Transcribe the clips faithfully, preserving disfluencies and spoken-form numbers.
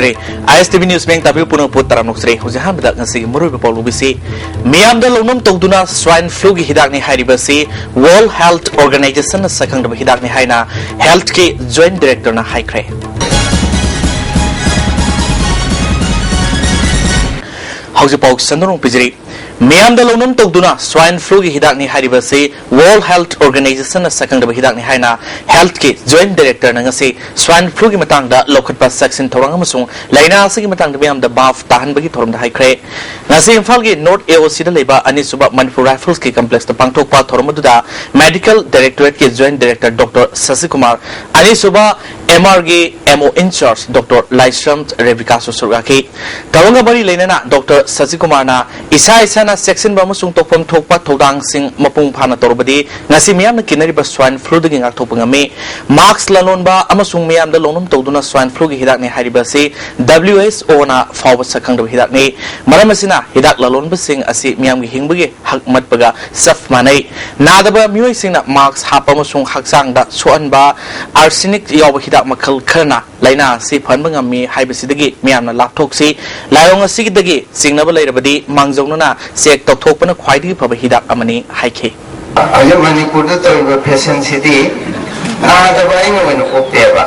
ꯑꯥꯏ ꯑꯦꯁ T V news ꯃꯤꯌꯥꯝ ꯇꯥꯕꯤꯕ ꯄꯨꯝꯅꯃꯛꯄꯨ ꯇꯔꯥꯝꯅ ꯑꯣꯛꯆꯔꯤ꯫ ꯍꯧꯖꯤꯛ ꯑꯍꯥꯟꯕꯗ ꯉꯁꯤꯒꯤ ꯃꯔꯨꯑꯣꯏꯕ ꯄꯥꯎ ꯂꯧꯕꯤꯁꯤ꯫ ꯃꯤꯌꯥꯝꯗ ꯂꯧꯅꯝ ꯇꯧꯗꯨꯅ ꯁ꯭ꯋꯥꯏꯟ ꯐ꯭ꯂꯨꯒꯤ ꯍꯤꯗꯥꯛꯅꯤ ꯍꯥꯏꯔꯤꯕ ꯑꯁꯤ ꯋꯥꯔꯜꯗ ꯍꯦꯜꯊ ꯑꯣꯔꯒꯅꯥꯏꯖꯦꯁꯟꯅ ꯁꯛꯈꯪꯗꯕ ꯍꯤꯗꯥꯛꯅꯤ ꯍꯥꯏꯅ ꯍꯦꯜꯊꯀꯤ ꯖꯣꯏꯟꯠ ꯗꯥꯏꯔꯦꯛꯇꯔꯅ ꯍꯥꯏꯈ꯭ꯔꯦ꯫ ꯍꯧꯖꯤꯛ ꯄꯥꯎ ꯁꯟꯗꯣꯛꯅ ꯄꯤꯖꯔꯤ꯫ ꯃꯤꯌꯥꯝꯗ ꯂꯧꯅꯝ ꯇꯧꯗꯨꯅ ꯁ꯭ꯋꯥꯏꯟ ꯐ꯭ꯂꯨꯒꯤ ꯍꯤꯗꯥꯛꯅꯤ ꯍꯥꯏꯔꯤꯕ ꯑꯁꯤ ꯋꯥꯔꯜꯗ ꯍꯦꯜꯊ ꯑꯣꯔꯒꯅꯥꯏꯖꯦꯁꯟꯅ ꯁꯛꯈꯪꯗꯕ ꯍꯤꯗꯥꯛꯅꯤ ꯍꯥꯏꯅ ꯍꯦꯜꯊꯀꯤ ꯖꯣꯏꯟꯠ ꯗꯥꯏꯔꯦꯛꯇꯔꯅ ꯉꯁꯤ ꯁ꯭ꯋꯥꯏꯟ ꯐ꯭ꯂꯨꯒꯤ ꯃꯇꯥꯡꯗ ꯂꯧꯈꯠꯄ ꯆꯦꯛꯁꯤꯟ ꯊꯧꯔꯥꯡ ꯑꯃꯁꯨꯡ ꯂꯥꯏꯅꯥ ꯑꯁꯤꯒꯤ ꯃꯇꯥꯡꯗ ꯃꯤꯌꯥꯝꯗ ꯚꯥꯞ ꯇꯥꯍꯟꯕꯒꯤ ꯊꯧꯔꯝꯗ ꯍꯥꯏꯈ꯭ꯔꯦ꯫ ꯉꯁꯤ ꯏꯝꯐꯥꯜꯒꯤ ꯅꯣꯔꯠ ꯑꯦ ꯑꯣ ꯁꯤꯗ ꯂꯩꯕ ꯑꯅꯤꯁꯨꯕ ꯃꯅꯤꯄꯨꯔ ꯔꯥꯏꯐꯜꯁꯀꯤ ꯀꯝꯄ꯭ꯂꯦꯛꯁꯇ ꯄꯥꯡꯊꯣꯛꯄ ꯊꯧꯔꯝ ꯑꯗꯨꯗ ꯃꯦꯗꯤꯀꯦꯜ ꯗꯥꯏꯔꯦꯛꯇꯣꯔꯦꯠꯀꯤ ꯖꯣꯏꯟꯠ ꯗꯥꯏꯔꯦꯛꯇꯔ ꯗꯣꯛꯇꯔ ꯁꯁꯤꯀꯨꯃꯥꯔ, ꯑꯅꯤꯁꯨꯕ M ꯑꯥꯔꯒꯤ M O in-charge doctor ꯂꯥꯏꯁ꯭ꯔꯝ ꯔꯦꯕꯤꯀꯥꯁꯨ ꯁꯔꯨꯛ ꯌꯥꯈꯤ꯫ ꯊꯧꯔꯝꯒ ꯃꯔꯤ ꯂꯩꯅꯅ ꯗꯣꯛꯇꯔ ꯁꯁꯤꯀꯨꯃꯥꯔꯅ ꯏꯁꯥ ꯏꯁꯥꯅ ꯆꯦꯛꯁꯤꯟꯕ ꯑꯃꯁꯨꯡ ꯇꯧꯐꯝ ꯊꯣꯛꯄ ꯊꯧꯗꯥꯡꯁꯤꯡ ꯃꯄꯨꯡ ꯐꯥꯅ ꯇꯧꯔꯕꯗꯤ ꯉꯁꯤ ꯃꯤꯌꯥꯝꯅ ꯀꯤꯅꯔꯤꯕ ꯁ꯭ꯋꯥꯏꯟ ꯐ꯭ꯂꯨꯗꯒꯤ ꯉꯥꯛꯊꯣꯛꯄ ꯉꯝꯃꯤ꯫ ꯃꯥꯛꯁ ꯂꯂꯣꯟꯕ ꯑꯃꯁꯨꯡ ꯃꯤꯌꯥꯝꯗ ꯂꯧꯅꯝ ꯇꯧꯗꯨꯅ ꯁ꯭ꯋꯥꯏꯟ ꯐ꯭ꯂꯨꯒꯤ ꯍꯤꯗꯥꯛꯅꯤ ꯍꯥꯏꯔꯤꯕ ꯑꯁꯤ ꯗꯕ꯭ꯂꯤꯎ ꯑꯦꯆ ꯑꯣꯅ ꯐꯥꯎꯕ ꯁꯛꯈꯪꯗꯕ ꯍꯤꯗꯥꯛꯅꯤ꯫ ꯃꯔꯝ ꯑꯁꯤꯅ ꯍꯤꯗꯥꯛ ꯂꯂꯣꯟꯕꯁꯤꯡ ꯑꯁꯤ ꯃꯤꯌꯥꯝꯒꯤ ꯍꯤꯡꯕꯒꯤ ꯍꯛ ꯃꯠꯄꯒ ꯆꯞ ꯃꯥꯟꯅꯩ꯫ ꯅꯥꯗꯕ ꯃꯤꯑꯣꯏꯁꯤꯡꯅ ꯃꯥꯛꯁ ꯍꯥꯞꯄ ꯑꯃꯁꯨꯡ ꯍꯛꯆꯥꯡꯗ ꯁꯣꯛꯍꯟꯕ ꯑꯥꯔꯁꯦꯅꯤꯛ ꯌꯥꯎꯕ ꯍꯤꯗꯥꯛ ꯃꯈꯜ ꯈꯔꯅ ꯂꯥꯏꯅꯥ ꯑꯁꯤ ꯐꯍꯟꯕ ꯉꯝꯃꯤ ꯍꯥꯏꯕꯁꯤꯗꯒꯤ ꯃꯤꯌꯥꯝꯅ ꯂꯥꯞꯊꯣꯛꯁꯤ꯫ ꯂꯥꯏꯑꯣꯡ ꯑꯁꯤꯗꯒꯤ ꯆꯤꯡꯅꯕ ꯂꯩꯔꯕꯗꯤ ꯃꯥꯡꯖꯧꯅꯅ ꯆꯦꯛ ꯇꯧꯊꯣꯛꯄꯅ ꯈ꯭ꯋꯥꯏꯗꯒꯤ ꯐꯕ ꯍꯤꯗꯥꯛ ꯑꯃꯅꯤ ꯍꯥꯏꯈꯤ꯫ ꯍꯧꯖꯤꯛ ꯃꯅꯤꯄꯨꯔꯗ ꯇꯧꯔꯤꯕ ꯐꯦꯁꯟꯁꯤꯗꯤ ꯅꯥꯗꯕ ꯑꯩꯅ ꯑꯣꯏꯅ ꯎꯞꯄꯦꯕ,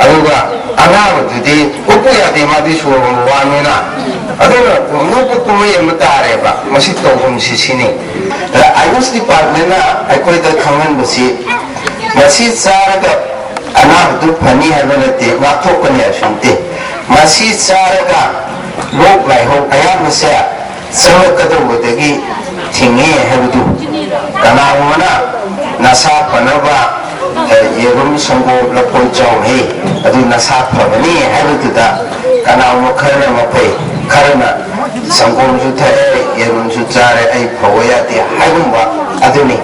ꯑꯗꯨꯒ ꯑꯅꯥꯕꯗꯨꯗꯤ ꯎꯞꯄ ꯌꯥꯗꯦ, ꯃꯥꯗꯤ ꯁꯣꯔ ꯍꯣꯟꯕ ꯋꯥꯅꯤꯅ꯫ ꯑꯗꯨꯅ ꯅꯣꯛꯄ ꯀꯨꯝꯍꯩ ꯑꯃ ꯇꯥꯔꯦꯕ ꯃꯁꯤ ꯇꯧꯐꯝꯁꯤ ꯁꯤꯅꯤ꯫ ꯑꯗ ꯑꯥꯌꯨꯁ ꯗꯤꯄꯥꯔꯠꯃꯦꯟꯅ ꯑꯩꯈꯣꯏꯗ ꯈꯪꯍꯟꯕꯁꯤ ꯃꯁꯤ ꯆꯥꯔꯒ ꯑꯅꯥꯕꯗꯨ ꯐꯅꯤ ꯍꯥꯏꯕ ꯅꯠꯇꯦ, ꯉꯥꯛꯊꯣꯛꯀꯅꯤ ꯍꯥꯏꯕꯁꯨ ꯅꯠꯇꯦ꯫ ꯃꯁꯤ ꯆꯥꯔꯒ ꯂꯣꯛ ꯂꯥꯏꯍꯧ ꯑꯌꯥꯝꯕꯁꯦ ꯆꯪꯂꯛꯀꯗꯧꯕꯗꯒꯤ ꯊꯤꯡꯉꯦ ꯍꯥꯏꯕꯗꯨ ꯀꯅꯥꯒꯨꯝꯕꯅ ꯅꯁꯥ ꯐꯅꯕ, ꯑꯦ, ꯌꯦꯔꯨꯝ, ꯁꯪꯒꯣꯝ, ꯂꯐꯣꯏ ꯆꯥꯎ ꯍꯥꯏ, ꯑꯗꯨ ꯅꯁꯥ ꯐꯕꯅꯤ ꯍꯥꯏꯕꯗꯨꯗ ꯀꯅꯥꯒꯨꯝꯕ ꯈꯔꯅ ꯃꯈꯩ ꯈꯔꯅ ꯁꯪꯒꯣꯝꯁꯨ ꯊꯛꯑꯦ, ꯌꯦꯔꯨꯝꯁꯨ ꯆꯥꯔꯦ, ꯑꯩ ꯐꯧꯕ ꯌꯥꯗꯦ ꯍꯥꯏꯒꯨꯝꯕ ꯑꯗꯨꯅꯤ꯫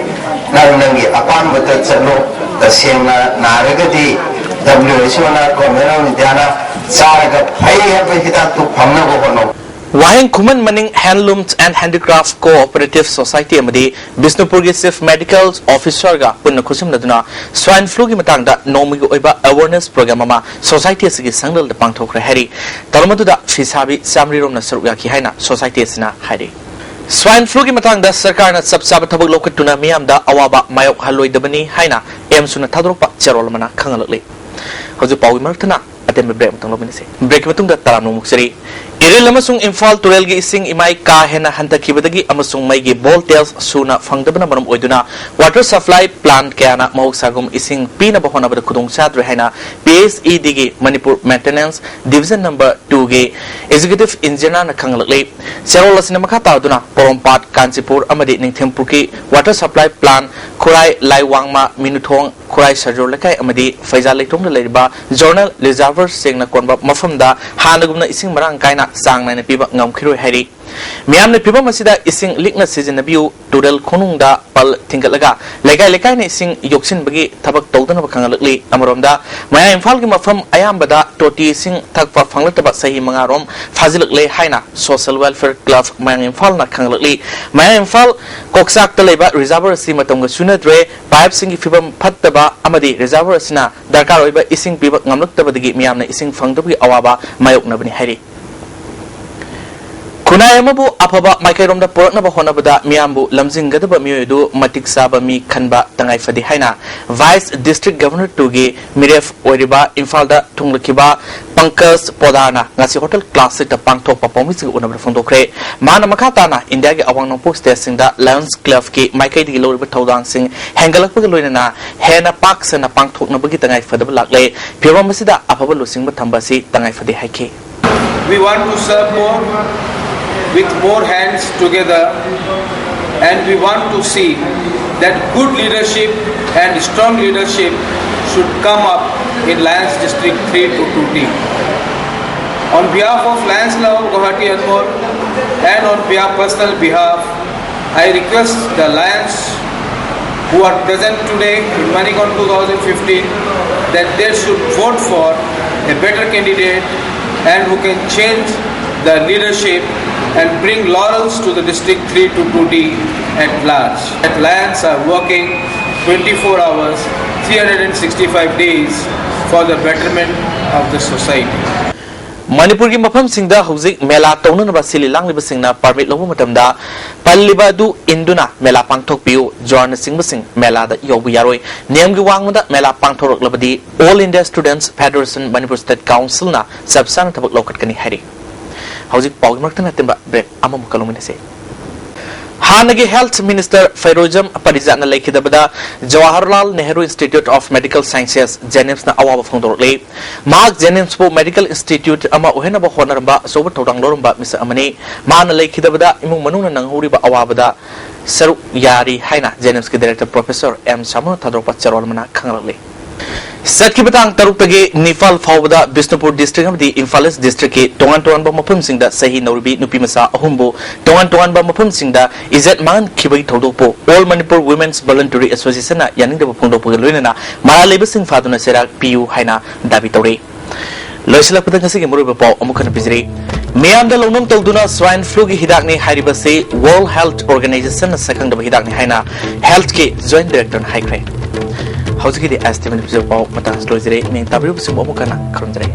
ꯅꯪ ꯅꯪꯒꯤ ꯑꯄꯥꯝꯕꯗ ꯆꯠꯂꯣ꯫ ꯇꯁꯦꯡꯅ ꯅꯥꯔꯒꯗꯤ W H O ꯅ, Government of India ꯅ ꯆꯥꯔꯒ ꯐꯩ ꯍꯥꯏꯕ ꯍꯤꯗꯥꯛꯇꯨ ꯐꯪꯅꯕ ꯍꯣꯠꯅꯧ꯫ ꯋꯥꯍꯦꯡ ꯈꯨꯃꯟ ꯃꯅꯤꯡ Handlooms and Handicraft Cooperative Society ꯑꯃꯗꯤ ꯕꯤꯁꯅꯨꯄꯨꯔꯒꯤ Chief Medical Officerꯒ ꯄꯨꯟꯅ ꯈꯨꯠꯁꯝꯅꯗꯨꯅ swine fluꯒꯤ ꯃꯇꯥꯡꯗ ꯅꯣꯡꯃꯒꯤ ꯑꯣꯏꯕ awareness program ꯑꯃ society ꯑꯁꯤꯒꯤ ꯁꯪꯗꯜꯗ ꯄꯥꯡꯊꯣꯛꯈ꯭ꯔꯦ ꯍꯥꯏꯔꯤ꯫ ꯊꯧꯔꯝ ꯑꯗꯨꯗ ꯐꯤꯁꯥꯕꯤ ꯆꯥꯃꯔꯤ ꯔꯣꯝꯅ ꯁꯔꯨꯛ ꯌꯥꯈꯤ ꯍꯥꯏꯅ society ꯑꯁꯤꯅ ꯍꯥꯏꯔꯤ꯫ Swine fluꯒꯤ ꯃꯇꯥꯡꯗ ꯁꯔꯀꯥꯔꯅ ꯆꯞ ꯆꯥꯕ ꯊꯕꯛ ꯂꯧꯈꯠꯇꯨꯅ ꯃꯤꯌꯥꯝꯗ ꯑꯋꯥꯕ ꯃꯥꯌꯣꯛꯍꯜꯂꯣꯏꯗꯕꯅꯤ ꯍꯥꯏꯅ ꯑꯦꯝꯁꯨꯅ ꯊꯥꯗꯣꯔꯛꯄ ꯆꯦꯔꯣꯜ ꯑꯃꯅ ꯈꯪꯍꯜꯂꯛꯂꯤ꯫ ꯍꯧꯖꯤꯛ ꯄꯥꯎꯒꯤ ꯃꯔꯛꯇꯅ ꯑꯇꯦꯟꯕ break ꯑꯃꯇꯪ ꯂꯧꯃꯤꯟꯅꯁꯤ꯫ Breakꯀꯤ ꯃꯇꯨꯡꯗ ꯇꯔꯥꯝꯅ ꯑꯃꯨꯛ ꯆꯦꯔꯤ꯫ ꯏꯔꯤꯜ ꯑꯃꯁꯨꯡ ꯏꯝꯐꯥꯜ ꯇꯨꯔꯦꯜꯒꯤ ꯏꯁꯤꯡ ꯏꯃꯥꯏ ꯀꯥ ꯍꯦꯟꯅ ꯍꯟꯊꯈꯤꯕꯗꯒꯤ ꯑꯃꯁꯨꯡ ꯃꯩꯒꯤ voltage ꯁꯨꯅ ꯐꯪꯗꯕꯅ ꯃꯔꯝ ꯑꯣꯏꯗꯨꯅ water supply plant ꯀꯌꯥꯅ ꯃꯍꯧꯁꯥꯒꯨꯝ ꯏꯁꯤꯡ ꯄꯤꯅꯕ ꯍꯣꯠꯅꯕꯗ ꯈꯨꯗꯣꯡ ꯆꯥꯗ꯭ꯔꯦ ꯍꯥꯏꯅ P H E Dꯒꯤ Manipur Maintenance Division number twoꯒꯤ Executive Engineerꯅ ꯈꯪꯍꯜꯂꯛꯂꯤ꯫ ꯆꯦꯔꯣꯜ ꯑꯁꯤꯅ ꯃꯈꯥ ꯇꯥꯗꯨꯅ ꯄꯣꯔꯣꯝꯄꯥꯠ, ꯀꯥꯟꯆꯤꯄꯨꯔ ꯑꯃꯗꯤ ꯅꯤꯡꯊꯦꯝꯄꯨꯈ꯭ꯔꯤ water supply plant, ꯈꯨꯔꯥꯏ ꯂꯥꯏꯋꯥꯡꯃ, ꯃꯤꯅꯨꯊꯣꯡ, ꯈꯨꯔꯥꯏ ꯁꯔꯖꯣꯔ ꯂꯩꯀꯥꯏ ꯑꯃꯗꯤ ꯐꯩꯖꯥ ꯂꯩꯊꯣꯡꯗ ꯂꯩꯔꯤꯕ zonal reservoir ꯁꯦꯡꯅ ꯀꯣꯟꯕ ꯃꯐꯝꯗ ꯍꯥꯟꯅꯒꯨꯝꯅ ꯏꯁꯤꯡ ꯃꯔꯥꯡ ꯀꯥꯏꯅ ꯆꯥꯡ ꯅꯥꯏꯅ ꯄꯤꯕ ꯉꯝꯈꯤꯔꯣꯏ ꯍꯥꯏꯔꯤ꯫ ꯃꯤꯌꯥꯝꯅ ꯐꯤꯚꯝ ꯑꯁꯤꯗ ꯏꯁꯤꯡ ꯂꯤꯛꯅ ꯁꯤꯖꯤꯟꯅꯕꯤꯌꯨ, ꯇꯨꯔꯦꯜ ꯈꯣꯡꯅꯨꯡꯗ ꯄꯜ ꯊꯤꯡꯒꯠꯂꯒ ꯂꯩꯀꯥꯏ ꯂꯩꯀꯥꯏꯅ ꯏꯁꯤꯡ ꯌꯣꯛꯁꯤꯟꯕꯒꯤ ꯊꯕꯛ ꯇꯧꯗꯅꯕ ꯈꯪꯍꯜꯂꯛꯂꯤ꯫ ꯑꯃꯔꯣꯝꯗ ꯃꯌꯥꯏ ꯏꯝꯐꯥꯜꯒꯤ ꯃꯐꯝ ꯑꯌꯥꯝꯕꯗ ꯇꯣꯇꯤ ꯏꯁꯤꯡ ꯊꯛꯄ ꯐꯪꯂꯛꯇꯕ ꯆꯍꯤ ꯃꯉꯥꯔꯣꯝ ꯐꯥꯖꯤꯜꯂꯛꯂꯦ ꯍꯥꯏꯅ Social Welfare Club ꯃꯌꯥꯡ ꯏꯝꯐꯥꯜꯅ ꯈꯪꯍꯜꯂꯛꯂꯤ꯫ ꯃꯌꯥꯡ ꯏꯝꯐꯥꯜ ꯀꯣꯛꯆꯥꯛꯇ ꯂꯩꯕ reservoir ꯑꯁꯤ ꯃꯇꯝꯒ ꯆꯨꯅꯗ꯭ꯔꯦ, pipeꯁꯤꯡꯒꯤ ꯐꯤꯕꯝ ꯐꯠꯇꯕ ꯑꯃꯗꯤ reservoir ꯑꯁꯤꯅ ꯗꯔꯀꯥꯔ ꯑꯣꯏꯕ ꯏꯁꯤꯡ ꯄꯤꯕ ꯉꯝꯂꯛꯇꯕꯗꯒꯤ ꯃꯤꯌꯥꯝꯅ ꯏꯁꯤꯡ ꯐꯪꯗꯕꯒꯤ ꯑꯋꯥꯕ ꯃꯥꯌꯣꯛꯅꯕꯅꯤ ꯍꯥꯏꯔꯤ꯫ ꯈꯨꯟꯅꯥꯏ ꯑꯃꯕꯨ ꯑꯐꯕ ꯃꯥꯏꯀꯩꯔꯣꯝꯗ ꯄꯨꯔꯛꯅꯕ ꯍꯣꯠꯅꯕꯗ ꯃꯤꯌꯥꯝꯕꯨ ꯂꯝꯖꯤꯡꯒꯗꯕ ꯃꯤꯑꯣꯏ ꯑꯗꯨ ꯃꯇꯤꯛ ꯆꯥꯕ ꯃꯤ ꯈꯟꯕ ꯇꯉꯥꯏ ꯐꯗꯦ ꯍꯥꯏꯅ Vice District Governor twoꯒꯤ ꯃꯤꯔꯦꯞ ꯑꯣꯏꯔꯤꯕ ꯏꯝꯐꯥꯜꯗ ꯊꯨꯡꯂꯈꯤꯕ ꯄꯪꯀꯖ ꯄꯣꯗꯥꯔꯅ ꯉꯁꯤ Hotel Classicꯇ ꯄꯥꯡꯊꯣꯛꯄ ꯄꯥꯎꯃꯤꯁꯤꯡꯒ ꯎꯅꯕꯗ ꯐꯣꯡꯗꯣꯛꯈ꯭ꯔꯦ꯫ ꯃꯍꯥꯛꯅ ꯃꯈꯥ ꯇꯥꯅ ꯏꯟꯗꯤꯌꯥꯒꯤ ꯑꯋꯥꯡ ꯅꯣꯡꯄꯣꯛ stateꯁꯤꯡꯗ Lions Clubꯀꯤ ꯃꯥꯏꯀꯩꯗꯒꯤ ꯂꯧꯔꯤꯕ ꯊꯧꯗꯥꯡꯁꯤꯡ ꯍꯦꯟꯒꯠꯂꯛꯄꯒ ꯂꯣꯏꯅꯅ ꯍꯦꯟꯅ ꯄꯥꯛ ꯁꯟꯅ ꯄꯥꯡꯊꯣꯛꯅꯕꯒꯤ ꯇꯉꯥꯏ ꯐꯗꯕ ꯂꯥꯛꯂꯦ꯫ ꯐꯤꯚꯝ ꯑꯁꯤꯗ ꯑꯐꯕ ꯂꯨꯆꯤꯡꯕ ꯊꯝꯕ ꯑꯁꯤ ꯇꯉꯥꯏ ꯐꯗꯦ ꯍꯥꯏꯈꯤ꯫ We want to serve more with more hands together, and we want to see that good leadership and strong leadership should come up in Lions District three to two team. On behalf of Lions Club of Guwahati Anmol and on behalf, personal behalf, I request the Lions who are present today in Manikon two thousand fifteen that they should vote for a better candidate and who can change the leadership and bring laurels to the district three two two D at large. That lions are working twenty-four hours, three hundred sixty-five days for the betterment of the society. ꯃꯅꯤꯄꯨꯔꯒꯤ ꯃꯐꯝꯁꯤꯡꯗ ꯍꯧꯖꯤꯛ ꯃꯦꯂꯥ ꯇꯧꯅꯅꯕ ꯁꯤꯜꯂꯤ ꯂꯥꯡꯂꯤꯕꯁꯤꯡꯅ permit ꯂꯧꯕ ꯃꯇꯝꯗ ꯄꯜꯂꯤꯕ ꯑꯗꯨ ꯏꯟꯗꯨꯅ ꯃꯦꯂꯥ ꯄꯥꯡꯊꯣꯛꯄꯤꯌꯨ꯫ ꯖꯨꯋꯥꯔꯅꯆꯤꯡꯕꯁꯤꯡ ꯃꯦꯂꯥꯗ ꯌꯥꯎꯕ ꯌꯥꯔꯣꯏ꯫ ꯅꯤꯌꯝꯒꯤ ꯋꯥꯡꯃꯗ ꯃꯦꯂꯥ ꯄꯥꯡꯊꯣꯔꯛꯂꯕꯗꯤ All India Students Federation Manipur State Councilꯅ ꯆꯞ ꯆꯥꯅ ꯊꯕꯛ ꯂꯧꯈꯠꯀꯅꯤ ꯍꯥꯏꯔꯤ꯫ ꯍꯧꯖꯤꯛ ꯄꯥꯎꯒꯤ ꯃꯔꯛꯇ ꯅꯠꯇꯦꯕ, ꯕ꯭ꯔꯦꯛ ꯑꯃꯃꯨꯛꯀ ꯂꯧꯃꯤꯟꯅꯁꯤ꯫ ꯍꯥꯟꯅꯒꯤ ꯍꯦꯜꯊ ꯃꯤꯅꯤꯁꯇꯔ ꯐꯩꯔꯣꯖꯝ ꯄꯔꯤꯖꯥꯠꯅ ꯂꯩꯈꯤꯗꯕꯗ Jawaharlal Nehru institute of medical sciences, ꯖꯦꯅꯤꯝꯁꯅ ꯑꯋꯥꯕ ꯐꯣꯡꯗꯣꯔꯛꯂꯤ꯫ ꯃꯍꯥꯛ ꯖꯦꯅꯤꯝꯁꯄꯨ ꯃꯦꯗꯤꯀꯦꯜ ꯏꯟꯁꯇꯤꯇ꯭ꯌꯨꯠ ꯑꯃ ꯑꯣꯏꯍꯟꯅꯕ ꯍꯣꯠꯅꯔꯝꯕ ꯑꯆꯧꯕ ꯊꯧꯗꯥꯡ ꯂꯧꯔꯝꯕ ꯃꯤꯁꯛ ꯑꯃꯅꯤ꯫ ꯃꯥꯅ ꯂꯩꯈꯤꯗꯕꯗ ꯏꯃꯨꯡ ꯃꯅꯨꯡꯅ ꯅꯪꯍꯧꯔꯤꯕ ꯑꯋꯥꯕꯗ ꯁꯔꯨꯛ ꯌꯥꯔꯤ ꯍꯥꯏꯅ ꯖꯦꯅꯤꯝꯁꯀꯤ ꯗꯥꯏꯔꯦꯛꯇꯔ ꯄ꯭ꯔꯣꯐꯦꯁꯔ ꯑꯦꯝ ꯁꯥꯃꯨꯅ ꯊꯥꯗꯣꯔꯛꯄ ꯆꯦꯔꯣꯜ ꯑꯃꯅ ꯈꯪꯍꯜꯂꯛꯂꯤ꯫ ꯆꯠꯈꯤꯕ ꯇꯥꯡ ꯇꯔꯨꯛꯇꯒꯤ ꯅꯤꯄꯥꯜ ꯐꯥꯎꯕꯗ ꯕꯤꯁꯅꯨꯄꯨꯔ ꯗꯤꯁꯇ꯭ꯔꯤꯛ ꯑꯃꯗꯤ ꯏꯝꯐꯥꯜ ꯏꯁ ꯗꯤꯁꯇ꯭ꯔꯤꯛꯀꯤ ꯇꯣꯉꯥꯟ ꯇꯣꯉꯥꯟꯕ ꯃꯐꯝꯁꯤꯡꯗ ꯆꯍꯤ ꯅꯧꯔꯤꯕꯤ ꯅꯨꯄꯤ ꯃꯆꯥ ꯑꯍꯨꯝꯕꯨ ꯇꯣꯉꯥꯟ ꯇꯣꯉꯥꯟꯕ ꯃꯐꯝꯁꯤꯡꯗ ꯏꯖꯠ ꯃꯥꯡꯍꯟꯈꯤꯕꯒꯤ ꯊꯧꯗꯣꯛꯄꯨ All Manipur Women's Voluntary Associationꯅ ꯌꯥꯅꯤꯡꯗꯕ ꯐꯣꯡꯗꯣꯛꯄꯒ ꯂꯣꯏꯅꯅ ꯃꯔꯥꯜ ꯂꯩꯕꯁꯤꯡ ꯐꯥꯗꯨꯅ ꯆꯩꯔꯥꯛ ꯄꯤꯌꯨ ꯍꯥꯏꯅ ꯗꯥꯕꯤ ꯇꯧꯔꯤ꯫ ꯂꯣꯏꯁꯤꯜꯂꯛꯄꯗ ꯉꯁꯤꯒꯤ ꯃꯔꯨꯑꯣꯏꯕ ꯄꯥꯎ ꯑꯃꯨꯛ ꯍꯟꯅ ꯄꯤꯖꯔꯤ꯫ ꯃꯤꯌꯥꯝꯗ ꯂꯧꯅꯝ ꯇꯧꯗꯨꯅ swine fluꯒꯤ ꯍꯤꯗꯥꯛꯅꯤ ꯍꯥꯏꯔꯤꯕꯁꯤ World Health Organizationꯅ ꯁꯛꯈꯪꯗꯕ ꯍꯤꯗꯥꯛꯅꯤ ꯍꯥꯏꯅ ꯍꯦꯜꯊꯀꯤ ꯖꯣꯏꯟꯠ ꯗꯥꯏꯔꯦꯛꯇꯔꯅ ꯍꯥꯏꯈ꯭ꯔꯦ꯫ ꯍꯧꯖꯤꯛꯀꯤꯗꯤ ꯑꯦꯁ ꯇꯤ ꯃꯅꯤꯄꯨꯔ ꯄꯥꯎ ꯃꯇꯥꯡ ꯑꯁꯤꯗ ꯂꯣꯏꯖꯔꯦ꯫ ꯃꯤꯡ ꯇꯥꯕꯤꯔꯤꯕꯁꯤꯡꯕꯨ ꯑꯃꯨꯛ ꯍꯟꯅ ꯈꯨꯔꯨꯝꯖꯔꯤ꯫